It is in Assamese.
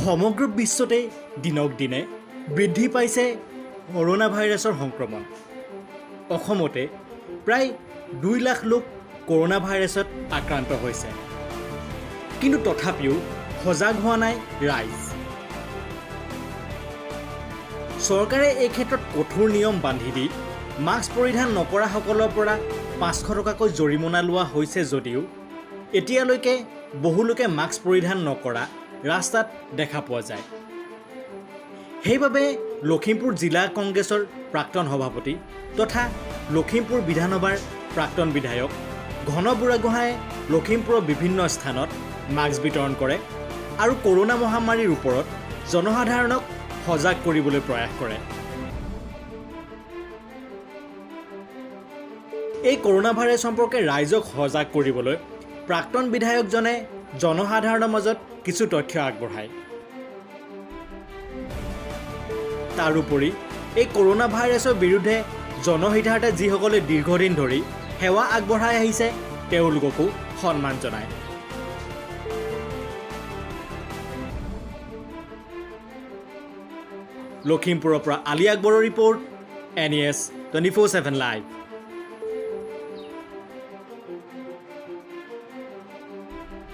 সমগ্ৰ বিশ্বতে দিনক দিনে বৃদ্ধি পাইছে কৰোণা ভাইৰাছৰ সংক্ৰমণ। অসমতে প্ৰায় 2 লাখ লোক কৰোণা ভাইৰাছত আক্ৰান্ত হৈছে। কিন্তু তথাপিও সজাগ হোৱা নাই ৰাইজ। চৰকাৰে এই ক্ষেত্ৰত কঠোৰ নিয়ম বান্ধি দি মাস্ক পৰিধান নকৰাসকলৰ পৰা 500 টকাকৈ জৰিমনা লোৱা হৈছে যদিও এতিয়ালৈকে বহু লোকে মাস্ক পৰিধান নকৰা ৰাস্তাত দেখা পোৱা যায়। সেইবাবে লখিমপুৰ জিলা কংগ্ৰেছৰ প্ৰাক্তন সভাপতি তথা লখিমপুৰ বিধানসভাৰ প্ৰাক্তন বিধায়ক ঘন বুঢ়াগোহাঁয়ে লখিমপুৰৰ বিভিন্ন স্থানত মাস্ক বিতৰণ কৰে আৰু কৰোণা মহামাৰীৰ ওপৰত জনসাধাৰণক সজাগ কৰিবলৈ প্ৰয়াস কৰে। এই কৰোণা ভাইৰাছ সম্পৰ্কে ৰাইজক সজাগ কৰিবলৈ প্ৰাক্তন বিধায়কজনে জনসাধাৰণৰ মাজত কিছু তথ্য আগবঢ়ায়। তাৰোপৰি এই কৰোণা ভাইৰাছৰ বিৰুদ্ধে জনহিতাৰ্থে যিসকলে দীৰ্ঘদিন ধৰি সেৱা আগবঢ়াই আহিছে, তেওঁলোককো সন্মান জনায়। লখিমপুৰৰ পৰা আলি আকবৰৰ ৰিপৰ্ট, NES 24/7 live.